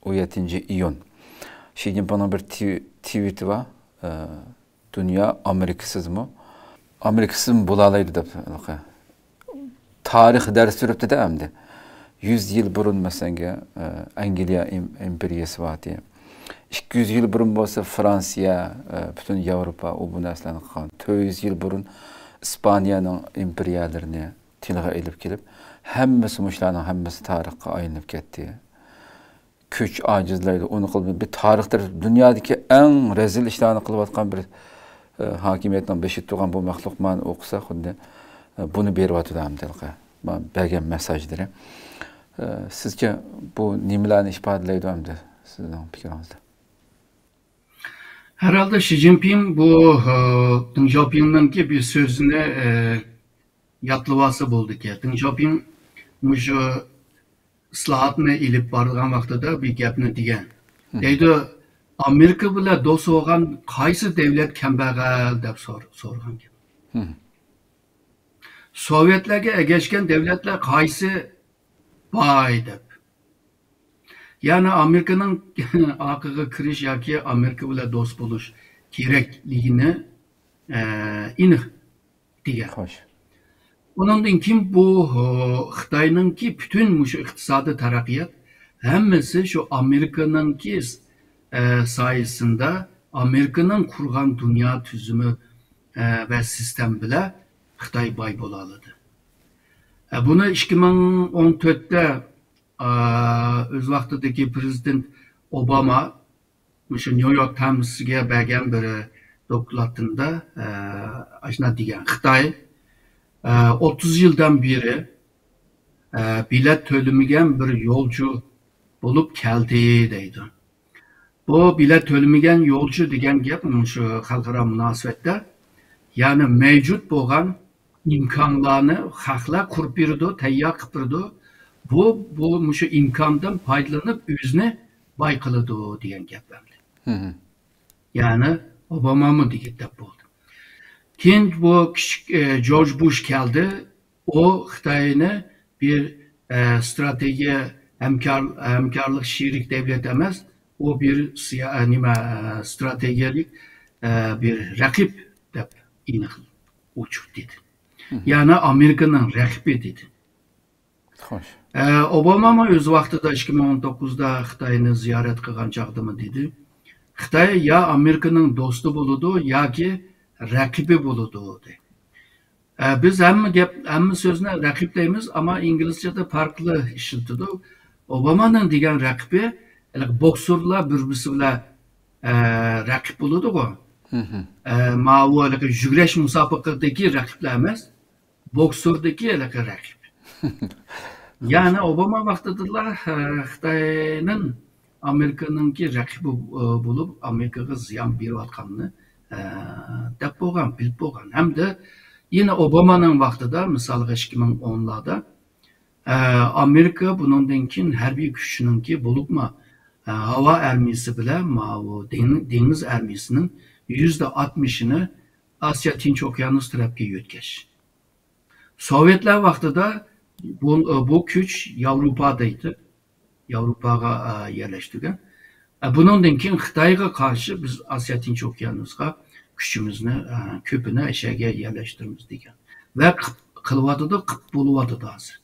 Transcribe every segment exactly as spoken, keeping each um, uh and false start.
ئون يەتتىنچى ئىيۇن. شى جىنپىڭنىڭ بىر تىۋ-، تىۋىتى بار. ئە، دۇنيا ئامېرىكىسىزمۇ؟ ئامېرىكىسىزمۇ بولالايدۇ دەپ. تارىخ دەرس بېرىپتۇ-دە ئەمدى. يۈز يىل بۇرۇن، مەسىلەن، ئە، ئەنگلىيە ئىم-، ئىمپېرىيەسى بار ئىدى. ئىككى يۈز يىل بۇرۇن بولسا فرانسىيە، ئە، پۈتۈن ياۋروپا ئۇ بۇ نەرسىلەرنى قىلغان. تۆت يۈز يىل بۇرۇن ئىسپانىيەنىڭ ئىمپېرىيەلىرىنى تىلغا ئېلىپ كېلىپ، ھەممىسى مۇشۇلارنىڭ ھەممىسى تارىخقا ئايلىنىپ كەتتى. كۈچ ئاجىزلايدۇ. ئۇنى قىلىپ بىر تارىختا دۇنيادىكى ئەڭ رەزىل ئىشلارنى قىلىۋاتقان بىر، ئە، ھاكىمىيەتنىڭ بېشىدا تۇرغان بۇ مەخلۇق مانا ئوقۇسا خۇددى، ئە، بۇنى بېرىۋاتىدۇ ئەمدى ھېلىقى. مانا بەرگەن مېسساژلىرى. ئە، سىزچە بۇ نېمىلەرنى ئىپادىلەيدۇ ئەمدى سىزنىڭ پىكرىڭىزدە؟ ھەرھالدا شى جىنپىڭ بۇ، ئە، دېڭ شياۋپىڭنىڭكى بىر سۆزىنى، ئە، يادلىۋالسا بولىدىكەن. دېڭ شياۋپىڭ مۇشۇ ئىسلاھاتنى ئېلىپ بارىدىغان ۋاقتىدا بىر گەپنى دېگەن. دەيدۇ، ئامېرىكا بىلەن دوست بولغان قايسى دەۋلەت كەمبەغەل دەپ سور-، سورىغان گەپ. سوۋېتلەرگە ئەگەشكەن دەۋلەتلەر قايسى باي دەپ. يەنى ئامېرىكىنىڭ ئارقىغا كىرىش ياكى ئامېرىكا بىلەن دوست بولۇش كېرەكلىكىنى، ئە، ئېنىق دېگەن. خوش. ئۇنىڭدىن كېيىن بۇ، ئۇ، خىتاينىڭكى پۈتۈن مۇشۇ ئىقتىسادىي تەرەققىيات ھەممىسى شۇ ئامېرىكىنىڭكى، ئە، سايىسىندا، ئامېرىكىنىڭ قۇرغان دۇنيا تۈزۈمى، ئە، ۋە سىستېما بىلەن خىتاي باي بولالىدى. ئە، بۇنى ئىككى مىڭ ئون تۆتتە، ئە، ئۆز ۋاقتىدىكى پرېزىدېنت ئوباما مۇشۇ نيۇ يورك تايمسىگە بەرگەن بىر دوكلاتىندا، ئە، ئاشۇنداق دېگەن، خىتاي، ئە، ئوتتۇز يىلدىن بېرى، ئە، بېلەت تۆلىمىگەن بىر يولچى بولۇپ كەلدى دەيدۇ. بۇ بېلەت تۆلىمىگەن يولچى دېگەن گەپ مۇشۇ خەلقئارا مۇناسىۋەتتە، يەنى مەۋجۇت بولغان ئىمكانلارنى خەقلەر قۇرۇپ بېرىدۇ، تەييار قىلىپ بېرىدۇ. بۇ، بۇ مۇشۇ ئىمكاندىن پايدىلىنىپ ئۆزىنى باي قىلىدۇ دېگەن گەپ ئەمدى. يەنى ئوبامامۇ دېگەن گەپ بولدى. كېيىن بۇ كىچىك، ئە، جورج بۇش كەلدى. ئۇ خىتاينى بىر، ئە، ستراتېگىيە ھەمكار-، ھەمكارلىق شېرىك دەۋلەت ئەمەس، ئۇ بىر سىيا-، ئە، نېمە، ئە، ستراتېگىيەلىك، ئە، بىر رەقىب دەپ ئېنىق ئوچۇق دېدى. يەنى ئامېرىكىنىڭ رەقىبى دېدى. خوش. ئە، ئوبامامۇ ئۆز ۋاقتىدا ئىككى مىڭ ئون توققۇزدا خىتاينى زىيارەت قىلغان چاغدىمۇ دېدى، خىتاي يا ئامېرىكىنىڭ دوستى بولىدۇ ياكى رەقىبى بولىدۇ دېدى. ئە، بىز ھەممە گەپ، ھەممە سۆزنى رەقىب دەيمىز، ئەمما ئىنگلىزچەدە پەرقلىق ئىشلىتىدۇ. ئوبامانىڭ دېگەن رەقىبى، ھېلىقى بوكسورلار بىر-بىرسى بىلەن، ئە، رەقىب بولىدىغۇ. ئە، ماۋۇ ھېلىقى يۈگۈرۈش مۇسابىقىدىكى رەقىبلەر ئەمەس، بوكسوردىكى ھېلىقى رەقىب. يەنى ئوباما ۋاقتىدىلا، ئە، خىتاينىڭ ئامېرىكىنىڭكى رەقىبى، ئە، بولۇپ، ئامېرىكىغا زىيان بېرىۋاتقاننى، ئە، دەپ بولغان، بىلىپ بولغان. ھەمدە يەنە ئوبامانىڭ ۋاقتىدا، مىسالغا، ئىككى مىڭ ئونلاردا، ئە، ئامېرىكا بۇنىڭدىن كېيىن ھەربىي كۈچىنىڭكى، بولۇپمۇ، ئە، ھاۋا ئارمىيىسى بىلەن ماۋۇ دېڭ-، دېڭىز ئارمىيىسىنىڭ يۈزدە ئاتمىشىنى ئاسىيا تىنچ ئوكيانۇس تەرەپكە يۆتكەش. سوۋېتلار ۋاقتىدا بۇ، بۇ كۈچ ياۋروپادا ئىدى. ياۋروپاغا، ئە، يەرلەشتۈرگەن. ئە، بۇنىڭدىن كېيىن خىتايغا قارشى بىز ئاسىيا تىنچ ئوكيانۇسقا كۈچىمىزنى، ئە، كۆپىنى ئەشەگە يەرلەشتۈرىمىز دېگەن. ۋە قىپ-، قىلىۋاتىدۇ، قىپ بولۇۋاتىدۇ ھازىر.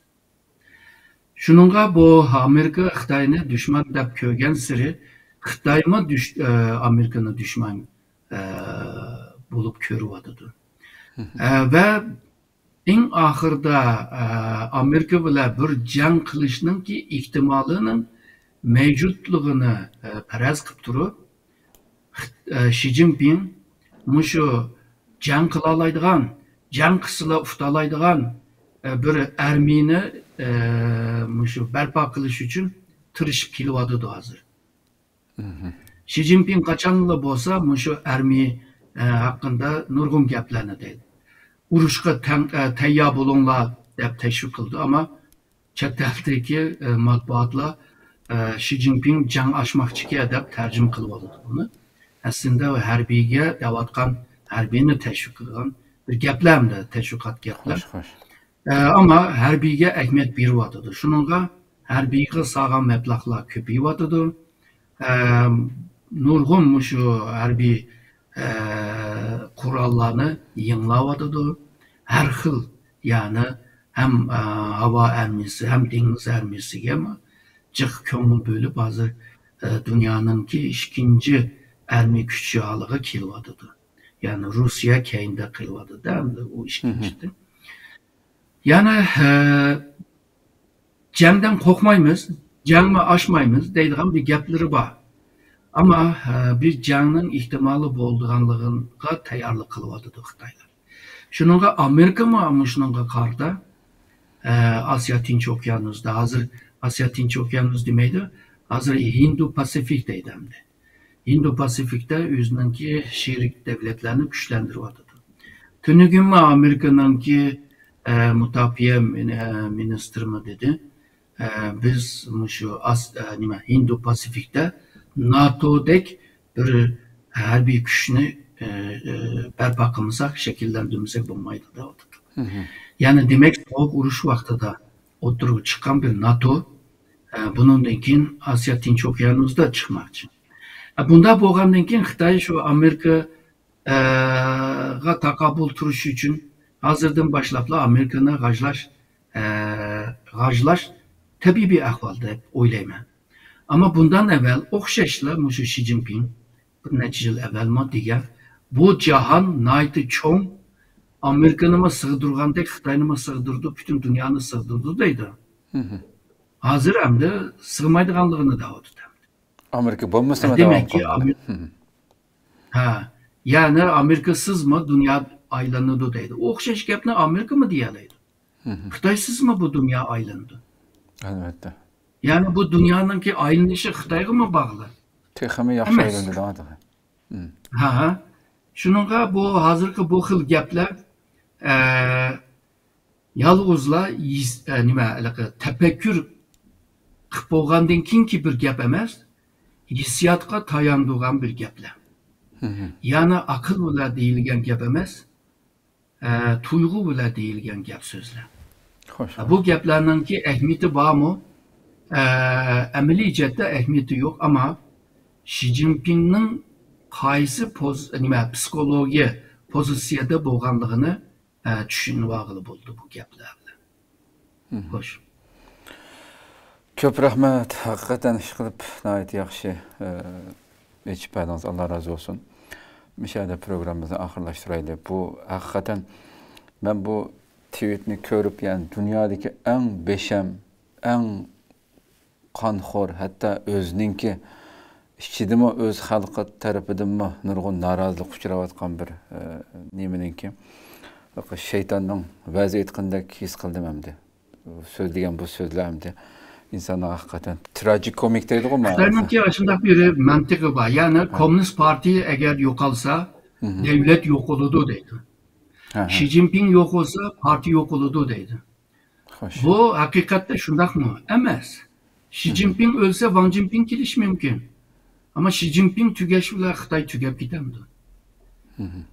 شۇنىڭغا بۇ ئامېرىكا خىتاينى دۈشمەن دەپ كۆرگەنسېرى خىتايمۇ دۈش-، ئە، ئامېرىكىنى دۈشمەن، ئە، بولۇپ كۆرۈۋاتىدۇ. ئە، ۋە ئەڭ ئاخىرىدا، ئە، ئامېرىكا بىلەن بىر جەڭ قىلىشنىڭكى ئېھتىمالىنىڭ مەۋجۇتلۇقىنى، ئە، پەرەز قىلىپ تۇرۇپ، خىت-، ئە، شى جىنپىڭ مۇشۇ جەڭ قىلالايدىغان، جەڭ قىلسىلا ئۇتالايدىغان، ئە، بىر ئارمىيىنى، ئە، مۇشۇ بەرپا قىلىش ئۈچۈن تىرىشىپ كېلىۋاتىدۇ ھازىر. شى جىنپىڭ قاچانلا بولسا مۇشۇ ئارمىيە، ئە، ھەققىدە نۇرغۇن گەپلەرنى دەيدۇ. ئۇرۇشقا تەڭ-، ئە، تەييار بولۇڭلار دەپ تەشۋىق قىلىدۇ، ئەمما چەت ئەلدىكى، ئە، مەتبۇئاتلار، ئە، شى جىنپىڭ جەڭ ئاچماقچىكەن دەپ تەرجىمە قىلىۋالىدۇ بۇنى. ئەسلىندە ھەربىيگە دەۋاتقان، ھەربىينى تەشۋىق قىلغان بىر گەپلەر ھەمدە تەشۋىقات گەپلەر. خوش، خوش. ئە، ئەمما ھەربىيگە ئەھمىيەت بېرىۋاتىدۇ. شۇنىڭغا ھەربىيگە سالغان مەبلەغلەر كۆپىيىۋاتىدۇ. ئە، نۇرغۇن مۇشۇ ھەربىي، ئە، قوراللارنى يېڭىلاۋاتىدۇ. ھەر خىل، يەنى ھەم، ئە، ھاۋا ئارمىيىسى، ھەم دېڭىز ئارمىيىسىگە جىق كۆڭۈل بۆلۈپ، ھازىر، ئە، دۇنيانىڭكى ئىككىنچى ئارمىيە كۈچى ھالىغا كېلىۋاتىدۇ. يەنى روسىيە كەينىدە قېلىۋاتىدۇ ئەمدى ئۇ ئىككىنچىدىن. يەنى، ئە، جەڭدىن قورقمايمىز، جەڭمۇ ئاچمايمىز دەيدىغان بىر گەپلىرى بار. ئەمما، ئە، بىر جەڭنىڭ ئېھتىمالى بولىدىغانلىقىغا تەييارلىق قىلىۋاتىدۇ خىتايلار. شۇنىڭغا ئامېرىكىمۇ مۇشۇنىڭغا قارىتا، ئە، ئاسىيا تىنچ ئوكيانۇسىدا، ھازىر ئاسىيا تىنچ ئوكيانۇس دېمەيدۇ، ھازىر ھىندۇ پاسىفىك دەيدۇ ئەمدى. ھىندۇ پاسىفىكتا ئۆزىنىڭكى شېرىك دۆلەتلەرنى كۈچلەندۈرۈۋاتىدۇ. تۈنۈگۈنمۇ ئامېرىكىنىڭكى، ئە، مۇداپىئە مىنى-، ئە، مىنىستىرىمۇ دېدى، ئە، بىز مۇشۇ ئاس-، ئە، نېمە، ھىندۇ پاسىفىكتا ناتودەك بىر ھەربىي كۈچنى، ئە، ئە، بەرپا قىلمىساق، شەكىللەندۈرمىسەك بولمايدۇ دەۋاتىدۇ. يەنى دېمەك، سوغۇق ئۇرۇش ۋاقتىدا ئوتتۇرىغا چىققان بىر ناتو، ئە، بۇنىڭدىن كېيىن ئاسىيا تىنچ ئوكيانۇسىدا چىقماقچى. ئە، بۇنداق بولغاندىن كېيىن خىتاي شۇ ئامېرىكا، ئە، غا تاقابىل تۇرۇش ئۈچۈن ھازىردىن باشلاپلا ئامېرىكىنى غاجلاش، ئە، غاجلاش تەبىئىي بىر ئەھۋال دەپ ئويلايمەن. ئەمما بۇندىن ئەۋۋەل ئوخشاشلا مۇشۇ شى جىنپىڭ بىر نەچچە يىل ئەۋۋەلمۇ دېگەن، بۇ جاھان ناھايىتى چوڭ، ئامېرىكىنىمۇ سىغدۇرغاندەك خىتاينىمۇ سىغدۇردى، پۈتۈن دۇنيانى سىغدۇردى دەيدۇ. ھازىر ئەمدى سىغمايدىغانلىقىنى دەۋاتىدۇ. ئامېرىكا بولمىسىمۇ داۋام دېمەككى، قىلمايدۇ. ئامېر-، ھە، يەنى ئامېرىكىسىزمۇ دۇنيا ئايلىنىدۇ دەيدۇ. ئوخشاش گەپنى ئامېرىكىمۇ دېيەلەيدۇ. خىتايسىزمۇ بۇ دۇنيا ئايلىنىدۇ؟ ئەلۋەتتە. يەنى بۇ دۇنيانىڭكى ئايلىنىشى خىتايغىمۇ باغلىق؟ تېخىمۇ ياخشى ئايلىنىدۇ تېخى. ھە، ھە. شۇنىڭغا بۇ ھازىرقى بۇ خىل گەپلەر، ئە، يالغۇزلا ھېس-، ئە، نېمە، ھېلىقى تەپەككۇر قىلىپ بولغاندىن كېيىنكى بىر گەپ ئەمەس، ھېسسىياتقا تايانىدىغان بىر گەپلەر. يەنى ئەقىل بىلەن دېيىلگەن گەپ ئەمەس، ئە، تۇيغۇ بىلەن دېيىلگەن گەپ سۆزلەر. خوش. بۇ گەپلەرنىڭكى ئەھمىيىتى بارمۇ؟ ئە، ئەمەلىي جەھەتتە ئەھمىيىتى يوق، ئەمما شى جىنپىڭنىڭ قايسى پوز-، نېمە، پسىخولوگىيە پوزىتسىيەدە بولغانلىقىنى، ئە، چۈشىنىۋالغىلى بولىدۇ بۇ گەپلەر بىلەن. خوش. كۆپ رەھمەت. ھەقىقەتەن ئىشقىلىپ ناھايىتى ياخشى، ئە، ئېچىپ بەردىڭىز. ئاللا رازى بولسۇن. مۇشۇ يەردە پروگراممىمىزنى ئاخىرلاشتۇرايلى. بۇ ھەقىقەتەن مەن بۇ تۋىتنى كۆرۈپ، يەنى دۇنيادىكى ئەڭ بىشەم، ئەڭ قانخور، ھەتتا ئۆزىنىڭكى ئىچىدىمۇ ئۆز خەلقى تەرىپىدىنمۇ نۇرغۇن نارازىلىق ئۇچراۋاتقان بىر، ئە، نېمىنىڭكى، شەيتاننىڭ ۋەز ئېيتقىنىدەك ھېس قىلدىم ئەمدى. سۆزلىگەن بۇ سۆزلەر ئەمدى ئىنساننىڭ ھەقىقەتەن تراژىكومىك دەيدىغۇ مانا. خىتاينىڭكى ئاشۇنداق بىر مەنتىقى بار. يەنى كوممۇنىست پارتىيە ئەگەر يوقالسا، دەۋلەت يوقىلىدۇ دەيدۇ. شى جىنپىڭ يوق بولسا، پارتىيە يوقىلىدۇ دەيدۇ. خوش. بۇ ھەقىقەتتە شۇنداقمۇ؟ ئەمەس. شى جىنپىڭ ئۆلسە، ۋاڭ جىنپىڭ كېلىشى مۇمكىن. ئەمما شى جىنپىڭ تۈگەش بىلەن خىتاي تۈگەپ كېتەمدۇ؟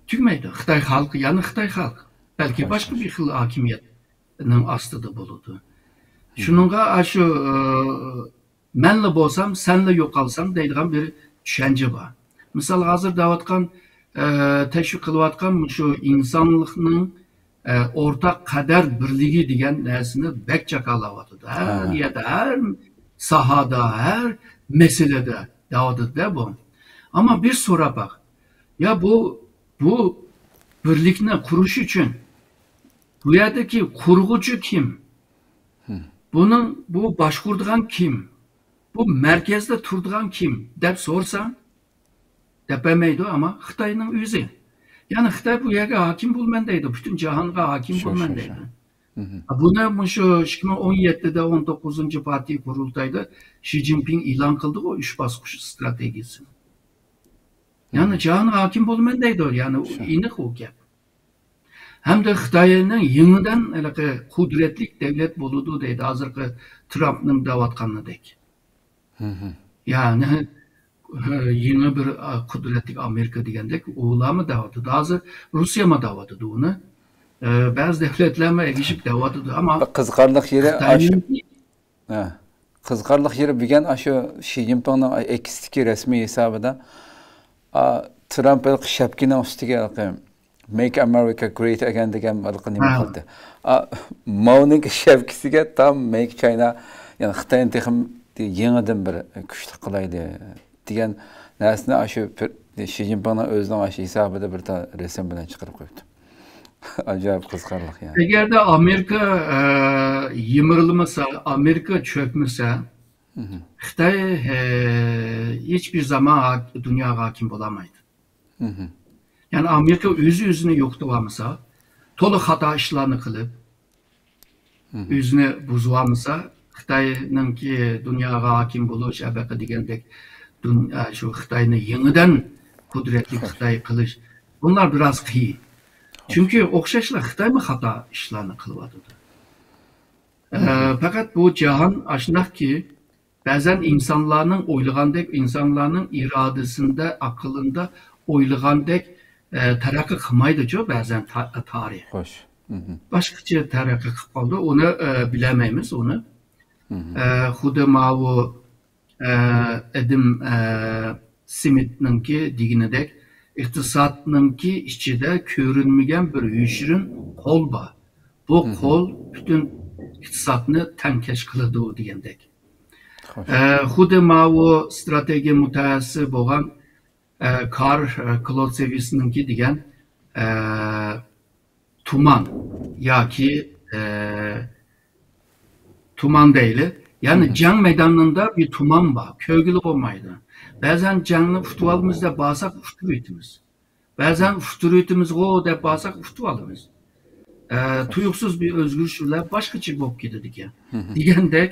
تۈگىمەيدۇ. خىتاي خەلقى، يەنە خىتاي خەلقى. بەلكى باشقا بىر خىل ھاكىمىيەتنىڭ ئاستىدا بولىدۇ. شۇنىڭغا ئاشۇ، ئى، مەنلا بولسام، سەنلا يوقالساڭ دەيدىغان بىر چۈشەنچە بار. مىسال، ھازىر دەۋاتقان، ئە، تەشۋىق قىلىۋاتقان مۇشۇ ئىنسانلىقنىڭ، ئە، ئورتاق قەدەر بىرلىكى دېگەن نەرسىنى بەك جاكارلاۋاتىدۇ. ھەر يەردە، ھەر ساھەدە، ھەر مەسىلىدە دەۋاتىدۇ-دە بۇ. ئەمما بىر سوراپ باق. يا بۇ، بۇ بىرلىكنى قۇرۇش ئۈچۈن بۇ يەردىكى قۇرغۇچى كىم؟ بۇنىڭ، بۇ باشقۇرىدىغان كىم؟ بۇ مەركەزدە تۇرىدىغان كىم دەپ سورىساڭ، دەپ بەرمەيدۇ، ئەمما خىتاينىڭ ئۆزى. يەنى خىتاي بۇ يەرگە ھاكىم بولىمەن دەيدۇ، پۈتۈن جاھانغا ھاكىم بولىمەن دەيدۇ. بۇنى مۇشۇ ئىككى مىڭ ئون يەتتىدە ئون توققۇزىنچى پارتىيە قۇرۇلتايدا شى جىنپىڭ ئېلان قىلدىغۇ، ئۈچ باسقۇچ ئىستراتېگىيىسىنى. يەنى جاھانغا ھاكىم بولىمەن دەيدۇ، يەنى ئېنىق ئۇ گەپ. ھەمدە خىتاينىڭ يېڭىدىن ھېلىقى قۇدرەتلىك دەۋلەت بولىدۇ دەيدۇ، ھازىرقى ترامپنىڭ دەۋاتقىنىدەك. يەنى، يېڭى بىر، ئا، قۇدرەتلىك ئامېرىكا دېگەندەك ئۇلارمۇ دەۋاتىدۇ. ھازىر روسىيەمۇ دەۋاتىدۇ ئۇنى. ئە، بەزى دەۋلەتلەرمۇ ئەگىشىپ دەۋاتىدۇ. ئەمما بىر قىزىقارلىق يېرى ئاشۇ. خىتاينىڭكى ھە. قىزىقارلىق يېرى بۈگۈن ئاشۇ شى جىنپىڭنىڭ ئېكستىكى رەسمىي ھېسابىدا، ئا، ترامپ ھېلىقى شەپكىنىڭ ئۈستىگە ھېلىقى «Make America Great Again» دېگەن ھېلىقى نېمە ھە. قىلدى. ئا، ماۋنىڭ شەپكىسىگە تام «Make China»، يەنى خىتاينى تېخىمۇ يېڭىدىن بىر كۈچلۈك قىلايلى دېگەن نەرسىنى ئاشۇ پىر-، شى جىنپىڭنىڭ ئۆزىنىڭ ئاشۇ ھېسابىدا بىر تا رەسىم بىلەن چىقىرىپ قويۇپتۇ. ئاجايىپ قىزىقارلىق يەنى. ئەگەردە ئامېرىكا، ئە، يىمىرىلمىسا، ئامېرىكا چۆكمىسە، مهم. خىتاي، ئە، ھېچبىر زامان ھاك-، دۇنياغا ھاكىم بولالمايدۇ. مهم. يەنى ئامېرىكا ئۆزى ئۆزىنى يوقىتىۋالمىسا، تولا خاتا ئىشلارنى قىلىپ، مهم. ئۆزىنى بۇزۇۋالمىسا، خىتاينىڭكى دۇنياغا ھاكىم بولۇش، ئەبەقە دېگەندەك، دۇن-، ئە، شۇ خىتاينى يېڭىدىن قۇدرەتلىك خىتاي قىلىش، بۇلار بىراز قىيىن. چۈنكى ئوخشاشلا خىتايمۇ خاتا ئىشلارنى قىلىۋاتىدۇ. ئە، مهم. پەقەت بۇ جاھان ئاشۇنداقكى، بەزەن ئىنسانلارنىڭ ئويلىغاندەك، ئىنسانلارنىڭ ئىرادىسىندە، ئەقلىندە ئويلىغاندەك، ئە، تەرەققىي قىلمايدۇچۇ بەزەن تا-، تارىخ. خوش. مهم. باشقىچە تەرەققىي قىلىپ قالىدۇ. ئۇنى، ئە، بىلەلمەيمىز ئۇنى. مهم. ئە، خۇددى ماۋۇ، ئە، ئادەم، ئە، سمىتنىڭكى دېگىنىدەك، ئىقتىسادنىڭكى ئىچىدە كۆرۈنمىگەن بىر يوشۇرۇن قول بار. بۇ مهم. قول پۈتۈن ئىقتىسادنى تەڭكەش قىلىدۇ دېگەندەك. خوش. ئە، خۇددى ماۋۇ ستراتېگىيە مۇتەخەسسىسى بولغان، ئە، كارل، ئە، كلوتسېۋىسنىڭكى دېگەن، ئە، تۇمان ياكى، ئە، تۇمان دەيلى. يەنى مهم. جەڭ مەيدانىدا بىر تۇمان بار، كۆرگىلى بولمايدۇ. بەزەن جەڭنى ئۇتۇۋالىمىز دەپ بارساق، ئۇتتۇرۇۋېتىمىز. بەزەن ئۇتتۇرۇۋېتىمىزغۇ دەپ بارساق، ئۇتۇۋالىمىز. ئە، تۇيۇقسىز بىر ئۆزگىرىشلەر باشقىچە بولۇپ كېتىدىكەن. مهم. دېگەندەك،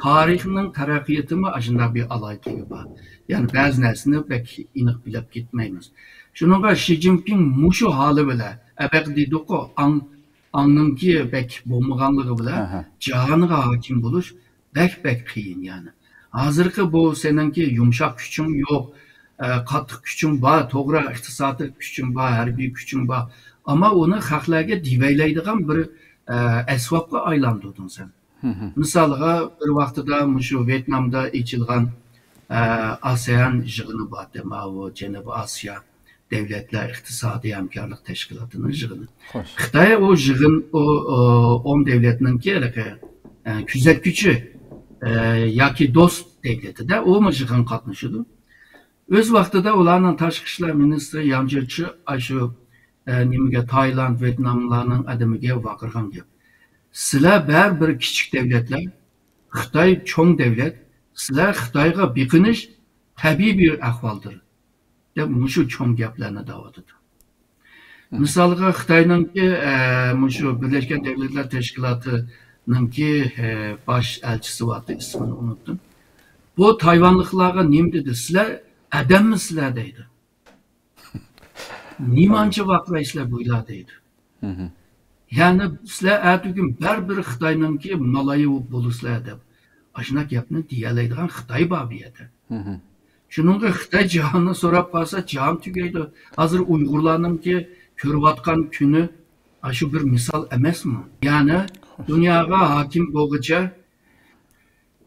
تارىخنىڭ تەرەققىياتىمۇ ئاشۇنداق بىر ئالاھىدىلىكى بار. يەنى بەزى نەرسىنى بەك ئېنىق بىلىپ كەتمەيمىز. شۇنىڭغا شى جىنپىڭ مۇشۇ ھالى بىلەن، ئەبەقە دېدۇققۇ، ئاڭ، ئاڭنىڭكى بەك بولمىغانلىقى بىلەن ئاھا. جاھانغا ھاكىم بولۇش بەك، بەك قىيىن يەنى. ھازىرقى بۇ سېنىڭكى يۇمشاق كۈچۈڭ يوق، ئە، قاتتىق كۈچۈڭ بار، توغرا، ئىقتىسادىي كۈچۈڭ بار، ھەربىي كۈچۈڭ بار. ئەمما ئۇنى خەقلەرگە دېۋەيلەيدىغان بىر، ئە، ئەسۋابقا ئايلاندۇردۇڭ سەن. مهم. مىسالغا، بىر ۋاقتىدا مۇشۇ ۋيېتنامدا ئېچىلغان، ئە، ئاسېئان يىغىنى بار، ماۋۇ جەنۇبىي ئاسىيا دۆلەتلەر ئىقتىسادىي ھەمكارلىق تەشكىلاتىنىڭ يىغىنى. خوش. خىتاي ئۇ يىغىن، ئۇ، ئۇ، ئون دۆلەتنىڭكى ھېلىقى، ئە، كۆزەتكۈچى، ئە، ياكى دوست دۆلىتىدە ئۇمۇ يىغىن قاتنىشىدۇ. ئۆز ۋاقتىدا ئۇلارنىڭ تاشقى ئىشلار مىنىستىرى ياڭ جيېچى ئاشۇ، ئە، نېمىگە، تايلاند، ۋيېتناملارنىڭ ئادىمىگە ۋارقىرىغان گەپ. سىلەر بەرىبىر كىچىك دۆلەتلەر، خىتاي چوڭ دۆلەت، سىلەر خىتايغا بېقىنىش تەبىئىي بىر ئەھۋالدۇر، دەپ مۇشۇ چوڭ گەپلەرنى دەۋاتىدۇ. مم. مىسالغا، خىتاينىڭكى، ئە، مۇشۇ بىرلەشكەن دۆلەتلەر تەشكىلاتىنىڭكى، ئە، باش ئەلچىسى بارتى، ئىسمىنى ئۇنتتۇم. بۇ تايۋانلىقلارغا نېمە دېدى؟ «سىلەر ئادەممۇ سىلەر؟» دەيدۇ. «نېمانچە ۋارقىرايسىلەر بۇيلار؟» دەيدۇ. مم. يەنى، «سىلەر ئەتىگۈن بەرىبىر خىتاينىڭكى مالايى بولىسىلەر» دەپ، ئاشۇنداق گەپنى دېيەلەيدىغان خىتاي بار بۇ يەردە. مم. شۇنىڭغا خىتاي جاھاننى سوراپ قالسا، جاھان تۈگەيدۇ. ھازىر ئۇيغۇرلارنىڭكى كۆرۈۋاتقان كۈنى ئاشۇ بىر مىسال ئەمەسمۇ؟ يەنى، دۇنياغا ھاكىم بولغۇچە،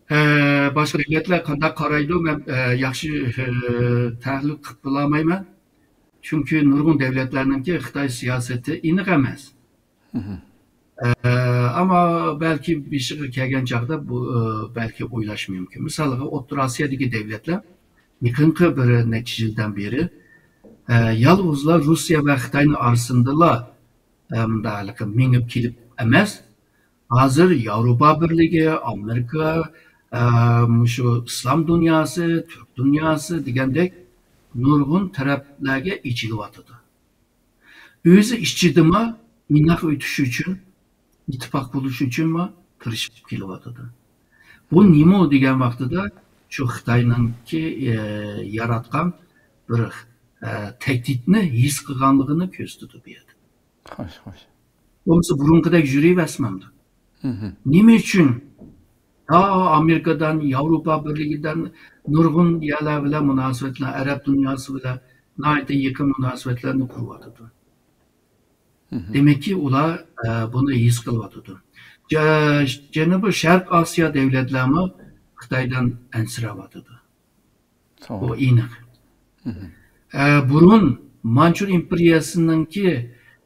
ئە، باشقا دۆلەتلەر قانداق قارايدۇ، مەن، ئە، ياخشى، ئە، تەھلىل قىلىپ بولالمايمەن. چۈنكى نۇرغۇن دۆلەتلەرنىڭكى خىتاي سىياسىتى ئېنىق ئەمەس. مم. ئە، ئەمما بەلكى بېشىغا كەلگەن چاغدا بۇ، ئە، بەلكى ئويلاشى مۇمكىن. مىسالغا، ئوتتۇرا ئاسىيادىكى دۆلەتلەر يېقىنقى بىر نەچچە يىلدىن بېرى، ئە، يالغۇزلا روسىيە ۋە خىتاينىڭ ئارىسىندىلا، ئە، مۇنداق مېڭىپ كېلىپ ئەمەس، ھازىر ياۋروپا بىرلىكى، ئامېرىكا، ئە، مۇشۇ ئىسلام دۇنياسى، تۈرك دۇنياسى دېگەندەك نۇرغۇن تەرەپلەرگە ئېچىلىۋاتىدۇ. ئۆزى ئىچىدىمۇ ئىناق ئۆتۈش ئۈچۈن، ئىتتىپاق بولۇش ئۈچۈنمۇ تىرىشىپ كېلىۋاتىدۇ. بۇ نېمە دېگەن ۋاقتىدا، شۇ خىتاينىڭكى، ئە، ياراتقان بىر، ئە، تەھدىتنى ھېس قىلغانلىقىنى كۆرسىتىدۇ بۇ يەردە. خوش، خوش. بولمىسا بۇرۇنقىدەك يۈرۈۋەرسىمەمدۇ؟ مم. نېمە ئۈچۈن تا ئامېرىكىدىن، ياۋروپا بىرلىكىدىن نۇرغۇن يەرلەر بىلەن مۇناسىۋەتلەر، ئەرەب دۇنياسى بىلەن ناھايىتى يېقىن مۇناسىۋەتلەرنى قۇرۇۋاتىدۇ. مم. دېمەككى، ئۇلار، ئە، بۇنى ھېس قىلىۋاتىدۇ. جە-، جەنۇبىي شەرق ئاسىيا دۆلەتلەرمۇ خىتايدىن ئەنسىرەۋاتىدۇ. بۇ ئېنىق. ئە، بۇرۇن مانچۇر ئىمپېرىيەسىنىڭكى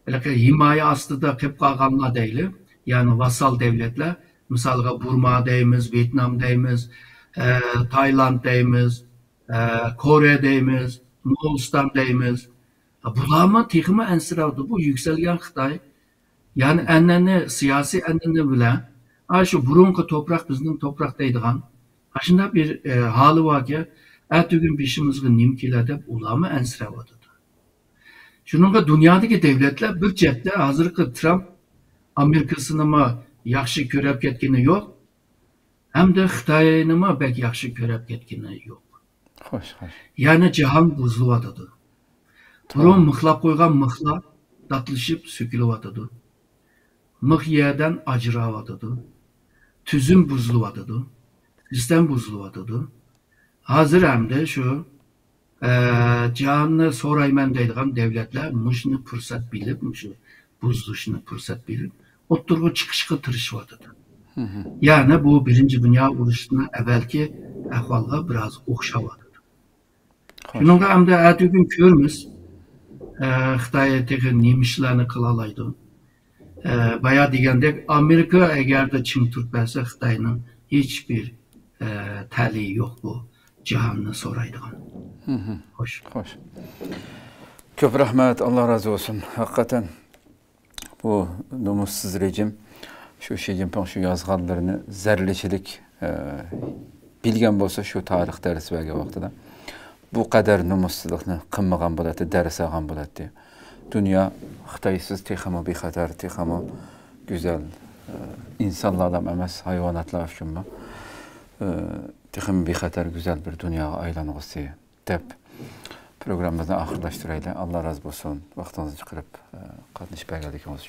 ھېلىقى ھىمايە ئاستىدا قېلىپ قالغانلار دەيلى، يەنى ۋاسسال دەۋلەتلەر، مىسالغا بۇرما دەيمىز، ۋيېتنام دەيمىز، ئە، تايلاند دەيمىز، ئە، كورېيە دەيمىز، موغۇلىستان دەيمىز. بۇلارمۇ تېخىمۇ ئەنسىرەۋاتىدۇ. بۇ يۈكسەلگەن خىتاي. يەنى ئەنئەنە، سىياسىي ئەنئەنە بىلەن، ئا، شۇ بۇرۇنقى توپراق بىزنىڭ توپراق دەيدىغان، ئاشۇنداق بىر، ئە، ھالى باركەن، ئەتىگۈن بېشىمىزغا نېمە كېلەر دەپ ئۇلارمۇ ئەنسىرەۋاتىدۇ. شۇنىڭغا دۇنيادىكى دەۋلەتلەر بىر چەتتە ھازىرقى ترامپ ئامېرىكىسىنىمۇ ياخشى كۆرۈپ كەتكىنى يوق، ھەمدە خىتاينىمۇ بەك ياخشى كۆرۈپ كەتكىنى يوق. خوش، خوش. يەنى جاھان بۇزۇلۇۋاتىدۇ. بۇرۇن مىخلاپ قويغان مىخلار داتلىشىپ سۆكۈلۈۋاتىدۇ. مىخ يەردىن ئاجراۋاتىدۇ. تۈزۈم بۇزۇلۇۋاتىدۇ. سىستېما بۇزۇلۇۋاتىدۇ. ھازىر ئەمدى شۇ، ئە، جاھاننى سورايمەن دەيدىغان دەۋلەتلەر مۇشۇنى پۇرسەت بىلىپ، مۇشۇ بۇزۇلۇشنى پۇرسەت بىلىپ، ئوتتۇرىغا چىقىشقا تىرىشىۋاتىدۇ. يەنى بۇ بىرىنچى دۇنيا ئۇرۇشىنىڭ ئەۋۋەلكى ئەھۋالغا بىراز ئوخشاۋاتىدۇ. شۇنىڭغا ئەمدى ئەتىگۈن كۆرىمىز، ئە، خىتاي تېخى نېمە ئىشلارنى قىلالايدۇ. ئە، بايا دېگەندەك، ئامېرىكا ئەگەردە چىڭ تۇرۇپ بەرسە، خىتاينىڭ ھېچبىر، ئە، تەلىيى يوق بۇ جاھاننى سورايدىغان. خوش. خوش. كۆپ رەھمەت، ئاللا رازى بولسۇن. ھەقىقەتەن بۇ نومۇسسىز رېجىم، شۇ شى جىنپىڭ شۇ يازغانلىرىنى زەررىچىلىك، ئە، بىلگەن بولسا، شۇ تارىخ دەرس بەرگەن ۋاقتىدا، بۇ قەدەر نومۇسسىزلىقنى قىلمىغان بولاتتى، دەرس ئالغان بولاتتى. دۇنيا خىتايسىز تېخىمۇ بىخەتەر، تېخىمۇ گۈزەل، ئە، ئىنسانلارلا ئەمەس، ھايۋاناتلار ئۈچۈنمۇ، ئە، تېخىمۇ بىخەتەر، گۈزەل بىر دۇنياغا ئايلانغۇسى دەپ، پروگراممىمىزنى ئاخىرلاشتۇرايلى. ئاللا رازى بولسۇن، ۋاقتىڭىزنى چىقىرىپ، ئە، قاتنىشىپ بەرگەنلىكىڭىز ئۈچۈن.